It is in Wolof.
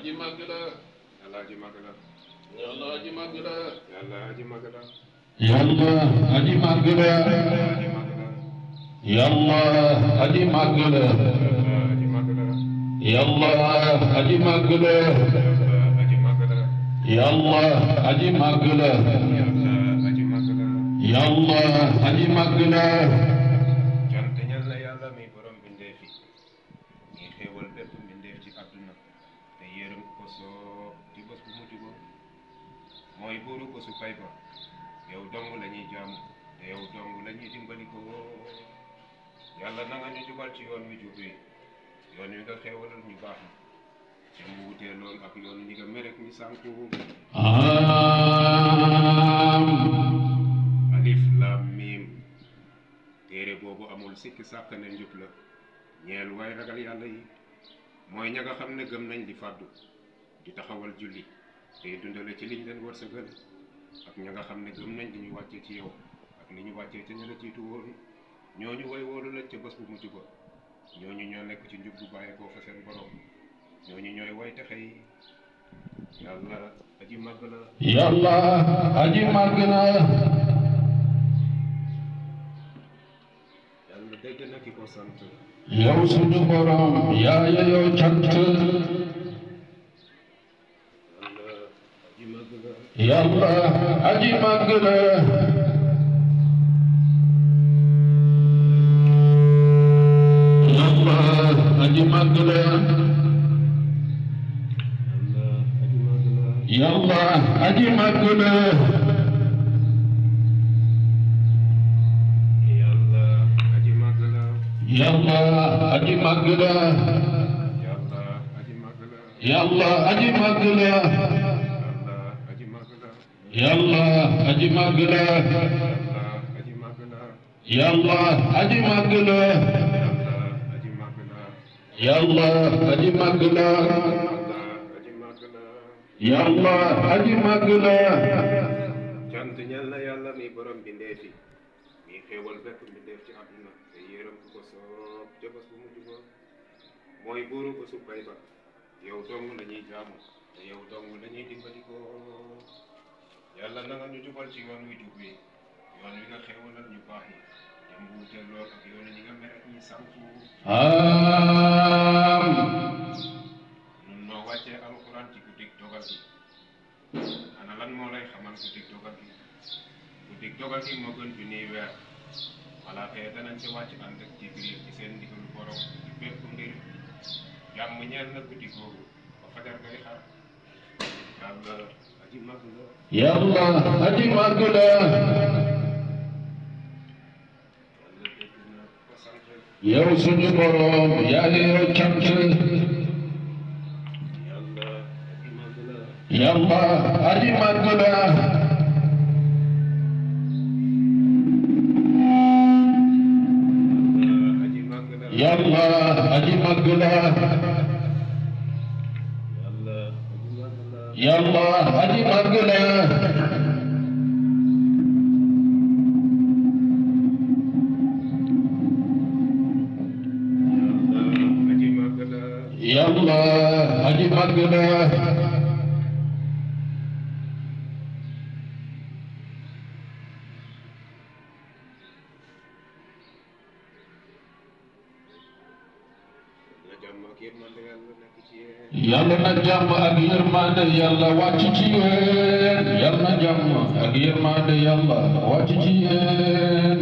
aji màgg la. yàlla aji màgg la. yàlla aji màgg la. yàlla aji màgg la. yàlla aji màgg la. yàlla aji màgg la. yàlla aji màgg la. yàlla aji màgg la. yàlla aji màgg la. yàlla aji màgg la. yàlla aji màgg la. cant ñal na yàlla mi borom mbindeef yi mi xéewal bépp mbindeef ci àdduna te yërëm ko soo ci bés bu mujj ba mooy buuru bésu pay ba yow dong la ñuy jaamu te yow dong la ñuy dimbali ko yàlla na nga ñu jubal ci yoon wi jub wi yoon wi nga xéewalal ñu baax na te mu wutee lool ak yoon ñi nga merek ñi sànku alif lam mim téere boobu amul sikki sàkk ne njub la ñeel waay ragal yàlla yi mooy ña nga xam ne gëm nañ di fàddu di taxawal julli te dundale ci liñ leen wërsëgal ak ña nga xam ne gëm nañ di ñu wàccee ci yow ak ni ñu wàccee ca ña la jiitu woon ñooñu way woolu lañ ca bés bu mujj ba ñooñu ñoo nekk ci njub bu bàyyeekoo fa seen borom ñooñu ñooy way texe yi yàlla aji màgg la. yàlla aji màgg la. yàlla dégg na ki ko sant. yow suñu borom yaa yeyoo cant. yàlla aji màgg la. yàlla aji màgg la. yàlla yàlla aji aji màgg la. màgg la. yàlla aji màgg la. yàlla aji màgg la. yàlla aji màgg la. yàlla aji màgg la. yàlla aji màgg la. yàlla aji màgg la. yàlla aji màgg yàlla aji màgg la. la. cant ñal na yàlla mi borom bindeef yi mi xéewal bépp bindeef ci àdduna te yërëm ku ko soob ca bés bu mujj ba mooy buuru bésu pay ba yow dong la ñuy jaamu te yow dong la ñuy dimbali ko yàlla na nga ñu jubal ci yoon wi jub wi yoon wi nga xéewalal ñu baax yi te mu wute lool ak yoon ñi nga mere ñi sànku nun noo wàccee alxuraan ci guddik dogal gi ana lan moo lay xamal guddik dogal gi guddik dogal gi moo gën junniy weer malaaka ya danañ ci wàcc ànd ak Jibril ci seen ndigalu borom ci bépp mbir jàmm ñeel na guddi googu ba fajar ngay xar yàlla aji màgg la. yàlla aji màgg la. yàlla dégg na ko sant. yow suñu borom yaa yeyoo cant. yàlla aji màgg la. yàlla aji màgg la. yàlla aji màgg la. yàlla aji màgg la. yàlla aji màgg la. yàlla aji màgg la. yàlla aji màgg la. yàlla aji màgg la. na jàmm ak yërmande yàlla nekk ci yéen. yàlla na jàmm ak yërmande yàlla wàcc ci yéen. yàlla na jàmm ak yërmande yàlla wàcc ci yéen.